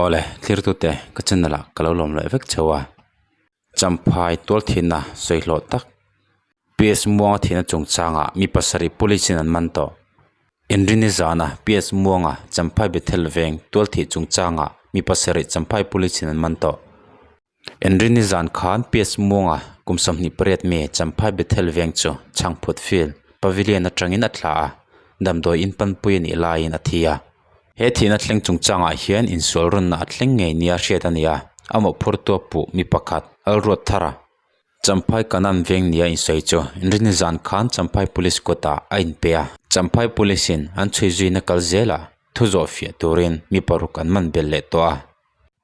Awle, thlirtute ka channel ah ka lo lawm leh vek cheu a. Champhai tualthihna sawi hlawh tak PS Muanga thihna chungchangah mi pasarih police in an man tawh. Inrini zana PS Muanga Champhai Bethel veng tualthih chungchangah mi pasarih Champhai police in an man tawh. Inrini zan khan PS Muanga kum 28 mi Champhai Bethel veng chu Chhangphut Field Pavilion atangin a thla a, damdawi in panpui a nih laiin a thi a. He thihna thleng chungchangah hian insual rawnna a thleng ngei nia hriat a ni a, a mawhphurtu a puh mi pakhat, Alruat Thara. Champhai Kanan veng nia insawi chu Inrini zan khan Champhai Police kawtah a inpe a. Champhai Police in an chhui zuina kal zelah thu zawh fiah turin mi paruk an man belh leh tawh a.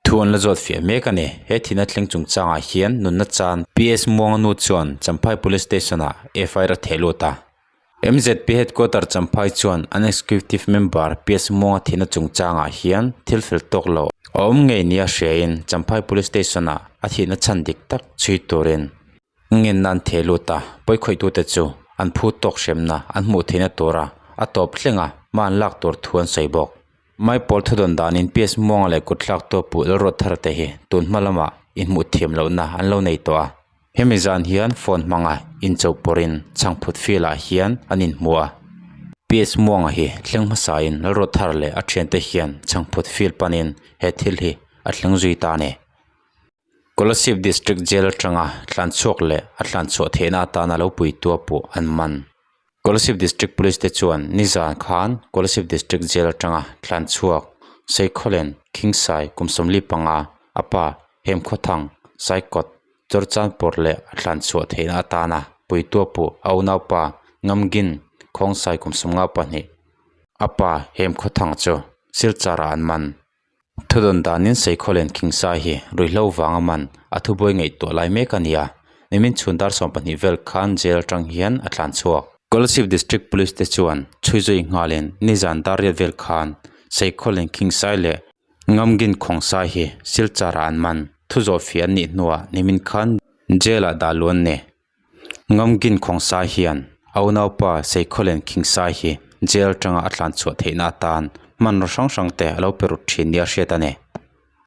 Thu an la zawt fiah mek a ni. He thihna thleng chungchangah hian nunna chan PS Muanga nu chuan Champhai Police Station-ah FIR a theh lut a. MZP Headquarter Champhai chuan an Executive Member PS Muanga thihna chungchangah hian thil fel tawk lo a awm ngei nia hriain Champhai Police Station-ah a thihna chhan dik tak chhui turin ngenna an theh lut a, pawikhawih-tute chu an phu tawk hremna an hmuh theihna tura a tawp thleng a hma an lak tur thu an sawi bawk. Maipawl thudawn danin PS Muanga leh kutthlak tawp puh Lalruat thar te hi tun hma lamah inhmuh thiam lohna an lo nei tawh a. Hemi zan hian phone hmanga incho pawrin chhangphut field ah hian an inhmu a. PS Muanga hi thleng hmasain Lalruat thar leh a thiante hian chhangphut field panin he thil hi a thleng zui ta a ni. Kolasib District Jail atanga tlanchhuak leh a tlanchhuah theihna atana lo puitu a puh an man. Kolasib District Police te chuan nizan khan Kolasib District Jail atanga tlanchhuak Seikhawlen Khingsai kum 45 a pa Hemkhawthang Saikawt Chawrchanpur leh a tlanchhuah theihna atana puitu a puh a unaupa Ngamgin Khawngsai kum 52 a pa Hemkhawthang chu Silchar ah an man. Thudawn danin Seikhawlen Khingsai hi ruihhlo vanga man a thubuai ngaihtuah lai mek a ni a, nimin chhun dar 12 vel khan jail atang hian a tlan chhuak. Kolasib District Police te chuan chhui zui nghalin nizan dar riat vel khan Seikhawlen Khingsai leh Ngamgin Khawngsai hi Silchar ah an man. Thu zawhfiah an nih hnuah nimin khan jail ah dah luan ni. Ngamgin Khawngsai hian a unaupa Seikhawlen Khingsai hi jail atanga a tlan chhuah theihna atan hmanraw hrang hrang te a lo pe rut thin nia hriat a ni.